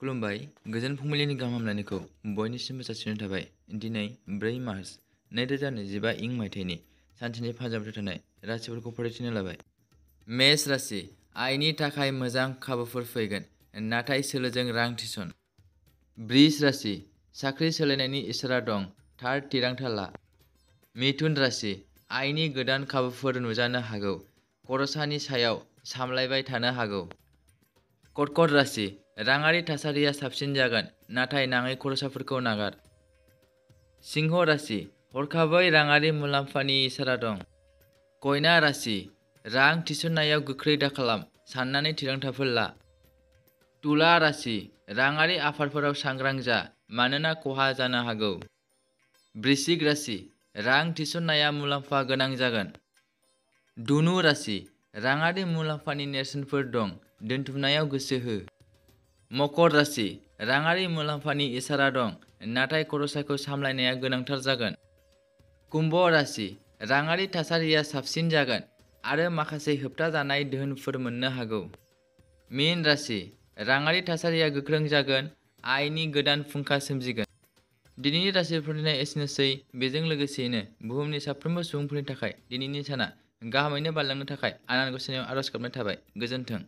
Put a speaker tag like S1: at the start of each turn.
S1: खुलुमबाय गोजोन फुंबिलिनि गाहाम हामलायनायखौ बयनिसिमबो जासिनाय थाबाय। दिनै 4 मार्च 2025 इं मायथाइनि सानसेनि फाजाबथाय थानाय राशिफोरखौ फरायथिनो लाबाय। मेष राशि आयनि थाखाय मोजां खाबुफोर फैगोन, नाथाय सोलोजों रां थिसन। बृष राशि साख्रि सोलायनायनि इसारा दं, थार थिरांथा ला। मिथुन राशि आयनि गोदान खाबुफोर नुजानो हागौ, खरसानि सायाव सामलायबाय थानो हागौ। कर्कट राशि राङारि थासारिया साबसिन जागोन, नाथाय नाङै खरसाफोरखौ नागार। सिंह राशि हरखाबै राङारि मुलाम्फानि इसारा दं। कन्या राशि रां थिसननायाव गोख्रै दाखालाम, साननानै थिरांथाफोर ला। तुला राशि राङारि आफादफोराव सांग्रां जा, मानोना खहा जानो हागौ। वृश्चिक राशि रां थिसननाया मुलाम्फा गोनां जागोन। धनु राशि राङारि मुलाम्फानि नेरसोनफोर दं, दोनथुमनायाव गोसो हो। मकर राशि राङारि मुलाम्फानि इसारा दं, नाथाय खरसाखौ सामलायनाया गोनांथार जागोन। कुम्भ राशि राङारि थासारिया साबसिन जागोन आरो माखासे होबथाजानाय दोहोनफोर मोननो हागौ। मीन राशि राङारि थासारिया गोख्रों जागोन, आयनि गोदान फुंखा सोमजिगोन। दिनैनि राशि फरायनाया एसेनोसै। बेजों लोगोसेयैनो बुहुमनि साफ्रोमबो सुबुंफोरनि थाखाय दिनैनि साना गाहामैनो बारलांनो थाखाय आनान गसाइनाव आरज गाबनाय थाबाय। गोजोन्थों।